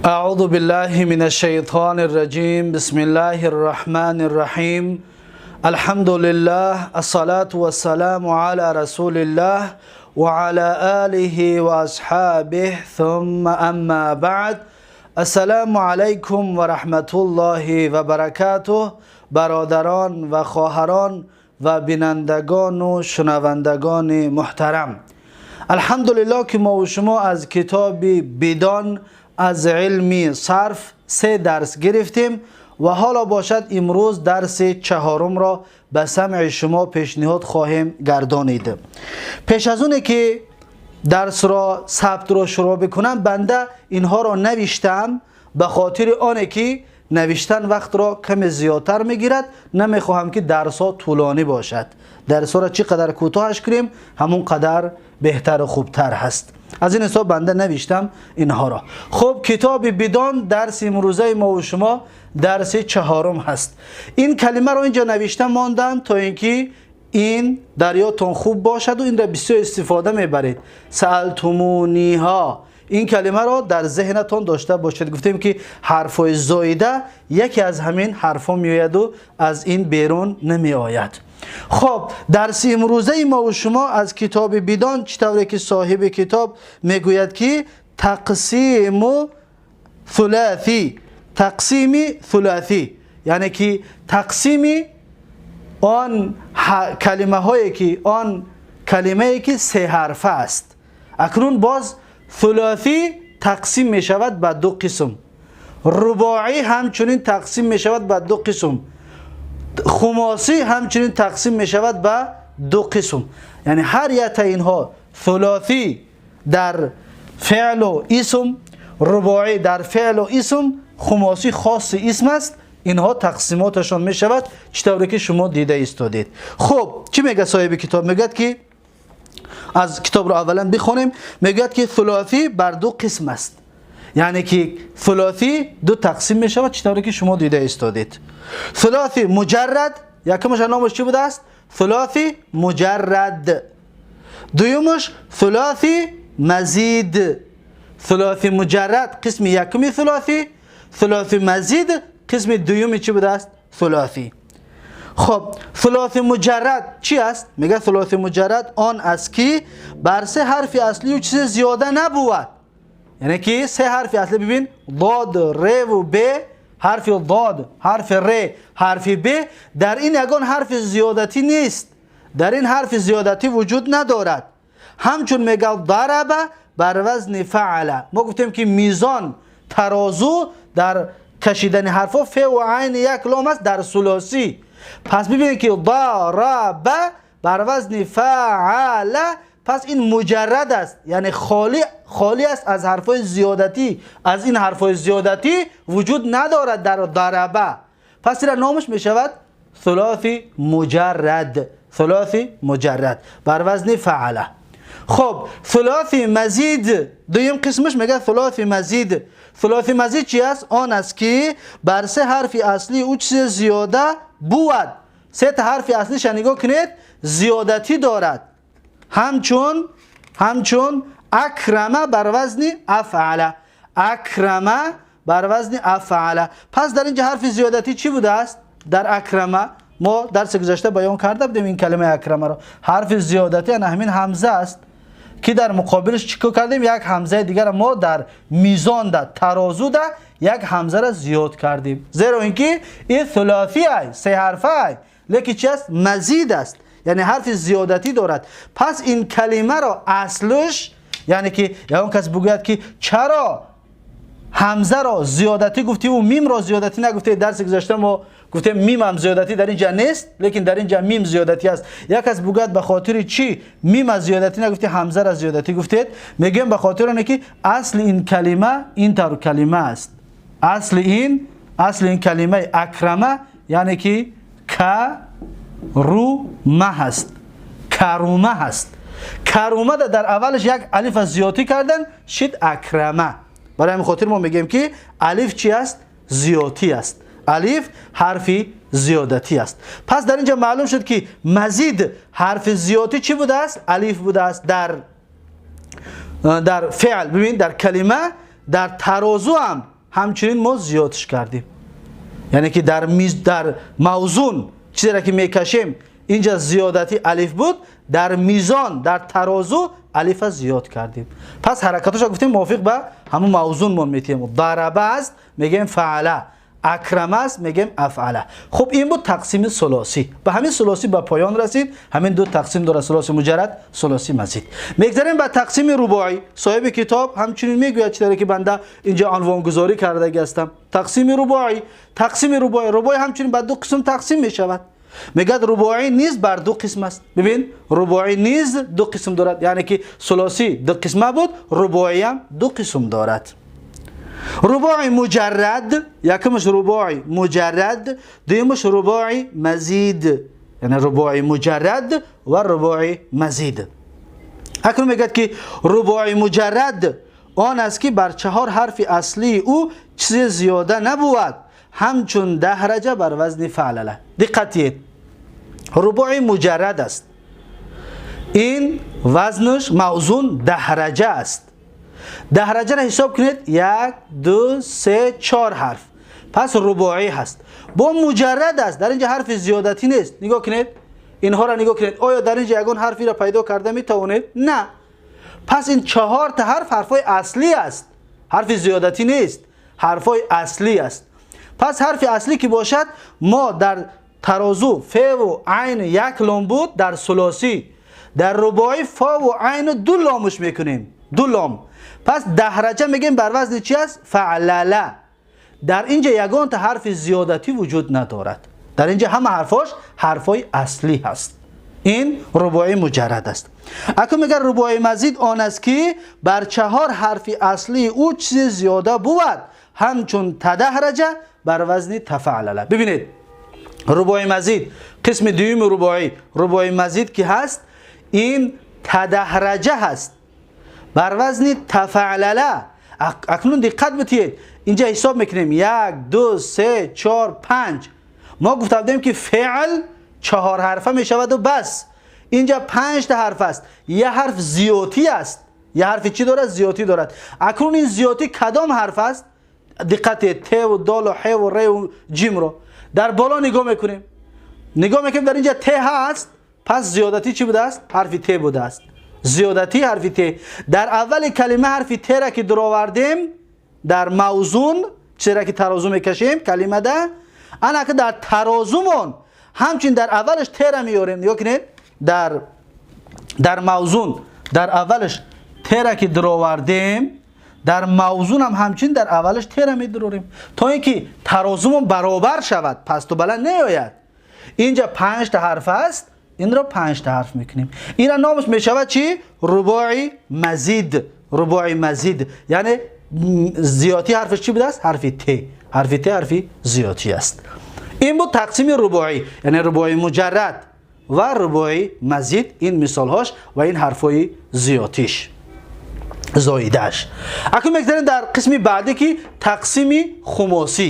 أعوذ بالله من الشيطان الرجيم. بسم الله الرحمن الرحيم. الحمد لله، الصلاة والسلام على رسول الله وعلى آله وأصحابه، ثم أما بعد. السلام عليكم ورحمة الله وبركاته. برادران و خواهران و بینندگان و شنوندگان محترم، الحمدلله که ما و شما از کتاب بدان از علم صرف سه درس گرفتیم و حالا باشد امروز درس چهارم را به سمع شما پیشنهاد خواهیم گردانید. پیش از اونه که درس را ثبت را شروع بکنم، بنده اینها را نوشتم به خاطر آنه که نوشتن وقت را کم زیادتر میگیرد. نمیخواهم که درس ها طولانی باشد. درس ها را چی قدر کوتاهش کنیم، همون قدر بهتر و خوبتر هست. از این حساب بنده نوشتم اینها را. خب، کتاب بدان، درس امروزه ما و شما درس چهارم هست. این کلمه رو اینجا نوشتم ماندم تا اینکه این در یادتون خوب باشد و این را بسیار استفاده میبرید. سألتمونيها، این کلمه را در ذهنتون داشته باشید. گفتیم که حرفای زایده یکی از همین حرفا میآید و از این بیرون نمی آید. خب، درس امروزه ما و شما از کتاب بدان، چطوری که صاحب کتاب میگوید که تقسیم ثلاثی، تقسیم ثلاثی، یعنی که تقسیم آن کلمه هایی که آن کلمه ای که سه حرفه است. اکنون باز ثلاثی تقسیم می شود به دو قسم، رباعی همچنین تقسیم می شود به دو قسم، خماسی همچنین تقسیم می شود به دو قسم. یعنی هر یک اینها، ثلاثی در فعل و اسم، رباعی در فعل و اسم، خماسی خاص اسم است، اینها تقسیماتشان می شود چطوری که شما دیده ایستادید. خب، چی میگه صاحب کتاب؟ میگه که از کتاب رو اولا بخونیم. میگه که ثلاثی بر دو قسم است، یعنی که ثلاثی دو تقسیم می شود چطوری که شما دیده ایستادید. ثلاثی مجرد، یکمش نامش چی بوده است؟ ثلاثی مجرد. دویمش ثلاثی مزید. ثلاثی مجرد قسم یکمی ثلاثی، ثلاثی مزید قسم دویمی چی بوده است؟ ثلاثی. خب، ثلاثی مجرد چی است؟ میگه ثلاثی مجرد آن است که بر سه حرف اصلی و چیز زیاده نبود. یعنی که سه حرف اصلی، ببین، ضاد، ر و ب، حرف ضاد، حرف ر، حرف ب، در این یگان حرف زیادتی نیست، در این حرف زیادتی وجود ندارد. همچون میگه ضرب بر وزن فعل. ما گفتیم که میزان ترازو در کشیدن حرفا ف و عین یک لام است در ثلاثی. پس ببینید که ضرب بر وزن فعل، پس این مجرد است، یعنی خالی خالی است از حرفای زیادتی، از این حرفای زیادتی وجود ندارد در ضربه. پس این نامش می شود ثلاثی مجرد، ثلاثی مجرد بر وزن فعله. خب، ثلاثی مزید، دویم قسمش، میگه ثلاثی مزید. ثلاثی مزید چی است؟ آن است که بر سه حرف اصلی او چیز زیاده بود. سه تا حرف اصلیش نگاه کنید، زیادتی دارد. همچون اکرمه بر وزن افعله، اکرمه بر وزن افعله. پس در اینجا حرف زیادتی چی بوده است؟ در اکرمه ما درس گذشته بیان کرده بودیم این کلمه اکرمه را. حرف زیادتی همین همزه است که در مقابلش چیکار کردیم؟ یک همزه دیگر ما در میزان ده ترازو ده یک همزه را زیاد کردیم، زیرا اینکه این ثلاثی ای، سه حرفه ای، لیکن چی است؟ مزید است، یعنی حرف زیادتی دارد. پس این کلمه را اصلش، یعنی که اون کس بگوید که چرا همزه را زیادتی گفتی و میم را زیادتی نگفتی؟ درس گذشته ما گفتیم میم هم زیادتی در اینجا نیست، لیکن در اینجا میم زیادتی است. یک کس بگوید به خاطر چی میم از زیادتی نگفتی، همزه را زیادتی گفتید؟ میگیم به خاطر اینکه که اصل این کلمه این طور کلمه است. اصل این کلمه اکرمه، یعنی که کرومه هست، کرومه هست. کرومه در اولش یک الف از زیادی کردن، شد اکرمه. برای همین خاطر ما میگیم که الف چی است؟ زیادی است. الف حرفی زیادتی است. پس در اینجا معلوم شد که مزید حرف زیادی چی بوده است؟ الف بوده است در فعل. ببین، در کلمه در ترازو هم ҳамчунин мо зиёдш кардем. Яъне ки дар миз, дар мавзун чизеро ки мекашем, инҷа зиёдати алиф буд, дар мизон, дар тарозу алифа зиёд кардем. Пас ҳаракатошо гуфтем, мувофиқ ба ҳамун мавзунмон метиҳем. Дараба аст, мегӯем фаъала, акрам аст, мегӯем афъала. Хуб, ин буд тақсими сулосӣ. Ба ҳамин сулосӣ ба поён расид. Ҳамин ду тақсим дорад: сулоси муҷаррад, сулоси мазид. Мегзарем ба тақсими рубоӣ. Соҳиби китоб ҳамчунин мегӯяд, чӣ таре ки банда инҷа унвонгузорӣ кардаги ҳастам: тақсими рубоӣ. Тақсими рубоӣ, рубоӣ ҳамчунин ба ду қисм тақсим мешавад. Мегӯяд, рубоӣ низ бар ду қисм аст. Бибин, рубоӣ низ ду қисм дорад, яъне ки сулосӣ ду қисма буд, рубоиам ду қисм дорад. Рубои муҷаррад, якумаш рубои муҷаррад, дуюмаш рубои мазид, яъне рубои муҷаррад ва рубои мазид. Акнун мегӯяд, ки рубои муҷаррад он аст, ки бар чаҳор ҳарфи аслии ӯ чизе зиёда набувад, ҳамчун даҳраҷа бар вазни фаълала. Диққат диҳед, рубои муҷаррад аст, ин вазнаш мавзун даҳраҷа аст. Даҳраҷаро ҳисоб кунед: як, ду, се, чор ҳарф. Пас рубоӣ ҳаст, бо муҷаррад аст, дар инҷа ҳарфи зиёдатӣ нест. Нигоҳ кунед, инҳоро нигоҳ кунед. Оё дар инҷа ягон ҳарфиро пайдо карда метавонед? На. Пас ин чаҳорта ҳарф ҳарфҳои аслӣ аст, ҳарфи зиёдатӣ нест, ҳарфҳои аслӣ аст. Пас ҳарфи аслӣ ки бошад, мо дар тарозу феву айн як лом буд дар сулосӣ, дар рубоӣ фову айну ду ломуш мекунем, ду лом. Пас даҳраҷа мегӯем бар вазни чи аст? Фаълала. Дар инҷа ягонта ҳарфи зиёдатӣ вуҷуд надорад, дар инҷа ҳама ҳарфош ҳарфҳои аслӣ ҳаст. Ин рубои муҷаррад аст. Акун мегӯяд, рубои мазид он аст, ки бар чаҳор ҳарфи аслии ӯ чизе зиёда бувад, ҳамчун тадаҳраҷа бар вазни тафаълала. Бибинед, рубои мазид, қисми дуюми рубоӣ, рубои мазид ки ҳаст, ин тадаҳраҷа ҳаст бар вазни тафаълала. Акнун диққат битиҳед, инҷа ҳисоб мекунем: як, ду, се, чор, панҷ. Мо гуфта будем, ки феъл чаҳор ҳарфа мешаваду бас. Инҷа панҷта ҳарф аст, як ҳарф зиётӣ аст. Як ҳарфи чӣ дорад? Зиётӣ дорад. Акнун ин зиётӣ кадом ҳарф аст? Диққат диҳед, теву долу ҳеву реву ҷимро дар боло нигоҳ мекунем. Нигоҳ мекунем, дар инҷа те ҳаст. Пас зиёдатӣ чӣ будааст? Ҳарфи те будааст. Зиёдатӣ ҳарфи те. Дар аввали калима ҳарфи тера ки дуровардем, дар мавзун чизеро ки тарозу мекашем калимада, анака дар тарозумон ҳамчунин дар аввалаш тера меорем. Нигоҳ кунед, дар мавзун дар аввалаш тера ки дуровардем, дар мавзунам ҳамчунин дар аввалаш тера медурорем, то ин ки тарозумон баробар шавад, пасту баланд неояд. Инҷа панҷта ҳарф аст, инро панҷта ҳарф мекунем. Ина номаш мешавад чӣ? Рубои мазид. Рубои мазид, яъне зиёдатӣ ҳарфаш чӣ будааст? Ҳарфи т. Ҳарфи т ҳарфи зиёдатӣ аст. Ин буд тақсими рубоӣ, яъне рубои муҷаррад ва рубои мазид, ин мисолҳош ва ин ҳарфҳои зиёдатиш, зоидааш. Акнун мегзарем дар қисми баъдӣ, ки тақсими хумосӣ.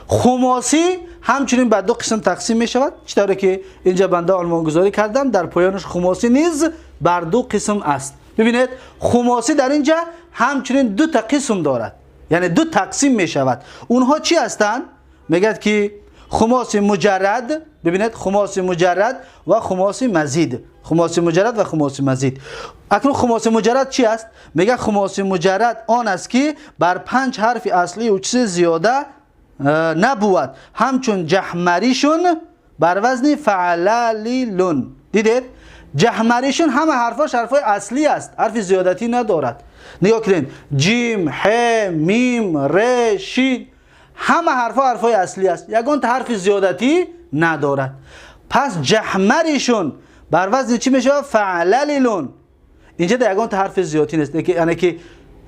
Хумосӣ ҳамчунин ба ду қисм тақсим мешавад, чӣ тавре ки инҷа банда унвонгузорӣ кардам дар поёнаш: хумосӣ низ бар ду қисм аст. Бибинед, хумосӣ дар инҷа ҳамчунин дута қисм дорад, яъне ду тақсим мешавад. Онҳо чӣ ҳастанд? Мегӯяд, ки хумоси муҷаррад, бибинед, хумоси муҷаррад ва хумоси мазид. Хумоси муҷаррад ва хумоси мазид. Акнун хумоси муҷаррад чӣ аст? Мегӯяд, хумоси муҷаррад он аст, ки бар панҷ ҳарфи аслию чизи зиёда набувад, ҳамчун ҷаҳмаришун бар вазни фаълалилун. Дидед, ҷаҳмаришун ҳама ҳарфош ҳарфҳои аслӣ аст, ҳарфи зиёдатӣ надорад. Нигоҳ кунед: ҷим, ҳе, мим, ре, шин, ҳама ҳарфҳо ҳарфҳои аслӣ аст, ягонта ҳарфи зиёдатӣ надорад. Пас ҷаҳмаришун бар вазни чӣ мешавад? Фаълалилун. Инҷа да ягонта ҳарфи зиёдатӣ нест, яъне ки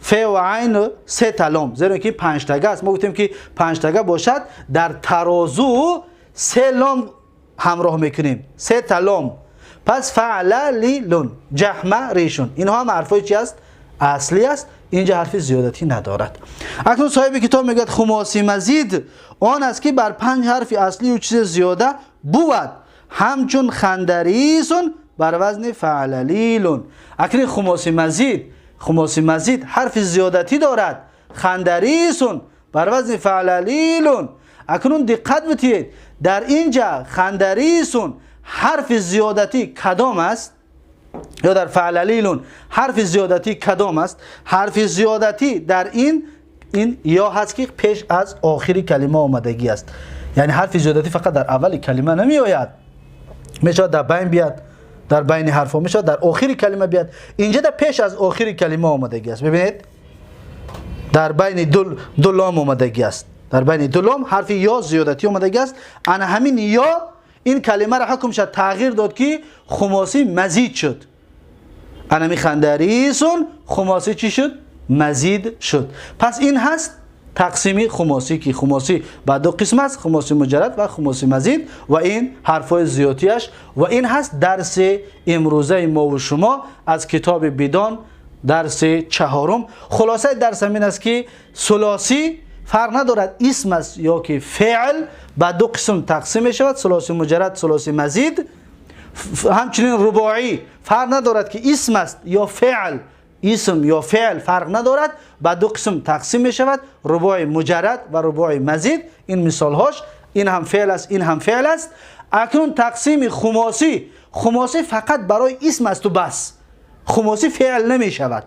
фе ва айн се та лом, зеро ки панҷтага аст. Мо гуфтем, ки панҷтага бошад, дар тарозу се лом ҳамроҳ мекунем, се та лом. Пас фаълалилун, ҷаҳмаришун, инҳо ҳам ҳарфҳои чи аст? Аслӣ аст. Инҷа ҳарфи зиёдатӣ надорад. Акнун соҳиби китоб мегӯяд, хумоси мазид он аст, ки бар панҷ ҳарфи аслию чизи зиёда бувад, ҳамчун хандарисун бар вазни фаълалилун. Акнун хумоси мазид, хумоси мазид ҳарфи зиёдатӣ дорад, хандарисун. бар вазни фаълалилун. Акнун диққат битиҳед, дар инҷа хандарисун ҳарфи зиёдатӣ кадом аст? Ё дар фаълалилун ҳарфи зиёдатӣ кадом аст? Ҳарфи зиёдатӣ дар ин ё ҳаст, ки пеш аз охири калима омадагӣ аст. Яъне ҳарфи зиёдатӣ фақат дар аввали калима намеояд, мешавад дар байн биёд, дар байни ҳарфҳо мешавад, дар охири калима биёд. Инҷа дар пеш аз охири калима омадагӣ аст. Бибинед, дар байни ду лом омадагӣ аст. Дар байни ду лом ҳарфи ё зиёдатӣ омадагӣ аст. Ана ҳамин ё ин калимаро ҳукмша тағйир дод, ки хумосӣ мазид шуд. Анами хандарисун хумосӣ чӣ шуд? Мазид шуд. Пас ин ҳаст тақсими хумосӣ, ки хумосӣ ба ду қисм аст: хумоси муҷаррад ва хумоси мазид, ва ин ҳарфҳои зиёдатиаш. Ва ин ҳаст дарси имрӯзаи мову шумо аз китоби Бидон, дарси чаҳорум. Хулосаи дарс ҳамин аст, ки сулосӣ фарқ надорад, исм аст ё ки феъл, ба ду қисм тақсим мешавад: сулоси муҷаррад, сулоси мазид. Ҳамчунин рубоӣ фарқ надорад, ки исм аст ё феъл, исм ё феъл фарқ надорад, ба ду қисм тақсим мешавад: рубои муҷаррад ва рубои мазид. Ин мисолҳош, ин ҳам феъл аст, ин ҳам феъл аст. Акнун тақсими хумосӣ. Хумосӣ фақат барои исм асту бас. Хумосӣ феъл намешавад,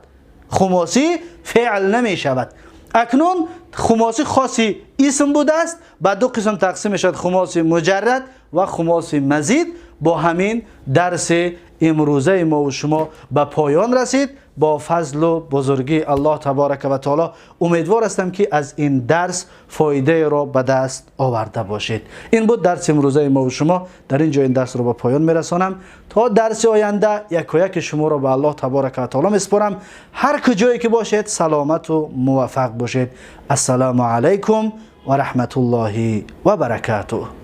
хумосӣ феъл намешавад. Акнун хумосӣ хоси исм будааст, ба ду қисм тақсим мешавад: хумоси муҷаррад ва хумоси мазид. Бо ҳамин дарси имрӯзаи мову шумо ба поён расид. Бо фазлу бузургии Аллоҳ таборака ва таоло умедвор ҳастам, ки аз ин дарс фоидаеро ба даст оварда бошед. Ин буд дарси имрӯзаи мову шумо. Дар ин ҷо ин дарсро ба поён мерасонам. То дарси оянда якояки шуморо ба Аллоҳ таборака ва таоло месупорам. Ҳар куҷое ки бошед, саломату муваффақ бошед. Ассалому алайкум ва раҳматуллоҳи ва баракатуҳ.